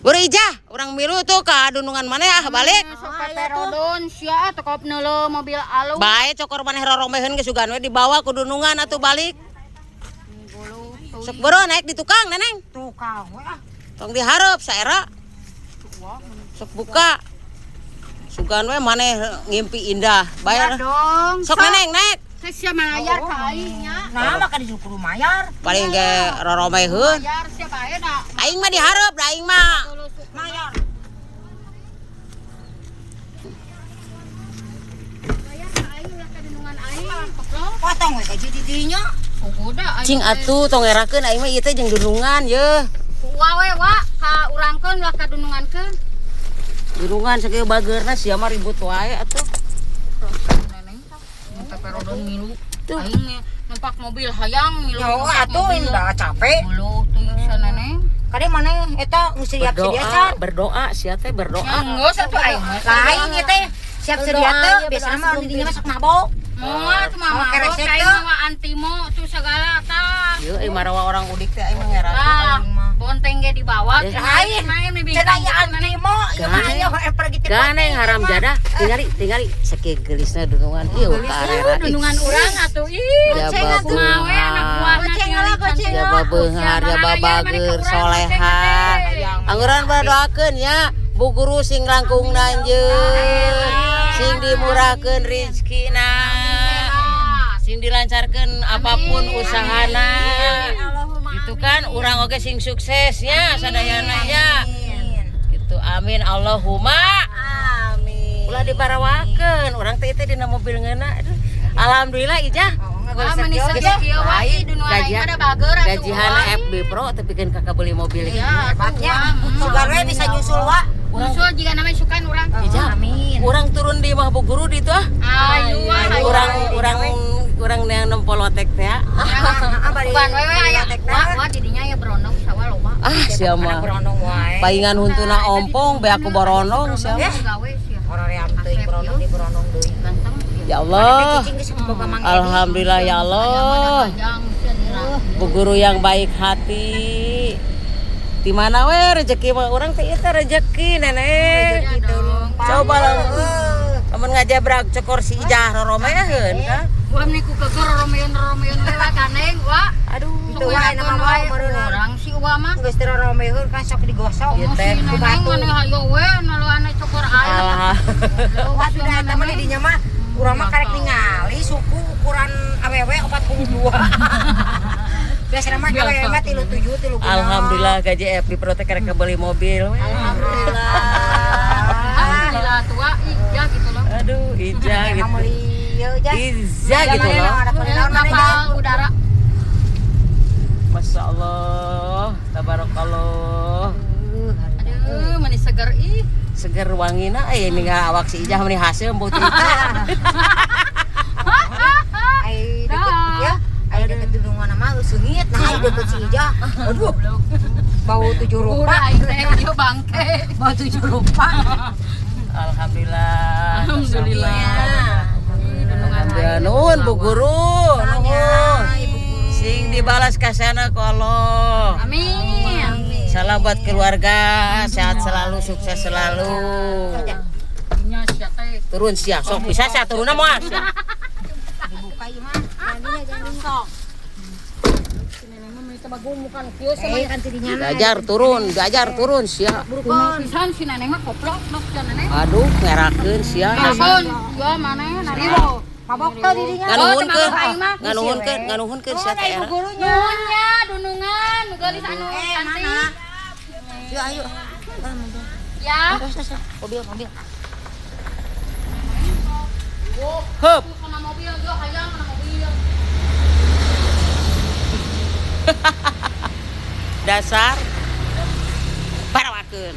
Buru Ijah, urang milu tuh ka dunungan maneh ah balik. Sok peperodon sia tokop neuleuh mobil alus. Bae cokor maneh roromeheun ge sugan we dibawa ku dunungan atuh balik. Sok buru naik di tukang Neneng. Tukang we ah. Tong dihareup saera. Sok buka. Sugan we maneh ngimpi indah. Bayar dong. Sok Neneng naik. Sia mayar ka aing nya. Nah, maka disuruh mayar. Paling ge roromeheun. Mayar sia bae da. Aing mah dihareup da aing mah. Mayar. Bayar ka aing ulah ka dunungan aing. Potong we gaji di dinya. Cing atuh tong ngerakeun aing mah ieu teh jeung dunungan yeuh. Wa we wa ka urangkeun ulah ka dunungankeun. Dunungan sakieu bageurna sia mah ribut wae atuh. Neneng tah peperodon milu. Aing numpak mobil hayang milu. Ya atuh indah capek. Buluh teuing sia Neneng. Kade maneh eta geus siap sedia can. Berdoa sia teh berdoa. Geus atuh aing mah. Lain ieu teh siap sedia teh biasana mah di dinya mah sok mabok. Moal tuh mah mabok aing mah antimo tuh segala tah. Ieu euy marawa orang udik teh aing mah ngerakeun. Bonteng ge dibawa lain cenah ieu antimo ieu mah ieu pergi teh. Ganeng haram jadah tingali sakieu geulisna dunungan ieu ka arera. Dunungan urang atuh ih. Kumaha we anak buahna tingali. Ya babeunghar ya babager soleha. Angguran berdoakeun ya Bu Guru sing langkung nanjeun, sing dimurahkeun rezekina, sing dilancarkeun apapun usahana. Itu kan urang oge sing sukses nya sadayana nya. Itu amin Allahumma amin. Ulah dibarawakeun urang teh teh dina mobil ngeuna. Alhamdulillah Ijah. Gajihan FB Pro tapi kan kakak beli mobil ya, hebatnya. Sugan we bisa nyusul wa. Nyusul jika namanya sukan urang. Ijah, amin. Urang turun di imah Bu Guru di itu ah. Ayo, urang yang nempo lotek teh. Bukan we we aya wa didinya aya berondong sawa loba. Ah, sia mah. Paingan huntuna ompong be aku borondong sia mah. Hoream teuing berondong di berondong deui. Ya Allah. Alhamdulillah ya Allah. Bu Guru yang baik hati. Di mana we rezeki mah urang teh ieu teh rezeki Nenek. Coba lamun ngajabrak cekor si Ijah roromeheun ka. Ulah meni ku keukeur roromeheun we kaneng wa. Aduh, itu wae nama mah urang si uwa mah. Geus teu roromeheun kan sok digosok. Ieu teh ku batu. Maneh hayo we naloana cokor aing. Wah, sudah eta mah di dinya mah urang mah karek ningali suku ukuran awewe 42. Biasana mah awewe mah 37, 36. Alhamdulillah gaji FB Pro teh karek beli mobil. Alhamdulillah. Alhamdulillah tua Ijah gitu loh. Aduh, Ijah gitu. Ijah gitu loh. Kapal udara. Masya Allah, tabarakallah. Aduh, meni seger ih. Seger wangina eh ninggal awak si Ijah meni haseum bau teh. Ai deket ya, ai deket dunungan mah seungit, nah ai deket si Ijah. Aduh. Bau tujuh rupa. Aing teh ieu bangke. Bau tujuh rupa. Alhamdulillah. Alhamdulillah. Alhamdulillah. Nuhun Bu Guru, nuhun. Sing dibalas kasana ku Allah. Amin. Salam buat keluarga, sehat selalu, sukses selalu. Turun siap, sok bisa sia turunna moal. Dibuka ieu mah. Sok. Diajar turun sia. Pisan si Neneng mah koplok nok sia Neneng. Aduh, ngerakeun sia. Ya maneh Neneng. Mabok teh dirinya. Nganuhunkeun sia teh. Gurunya. Nuhunnya dunungan, nu geulis anu cantik. Yuk, ayo. Ya. Mobil, mobil. Hup. Kana mobil, yo hayang kana mobil. Dasar parawakeun.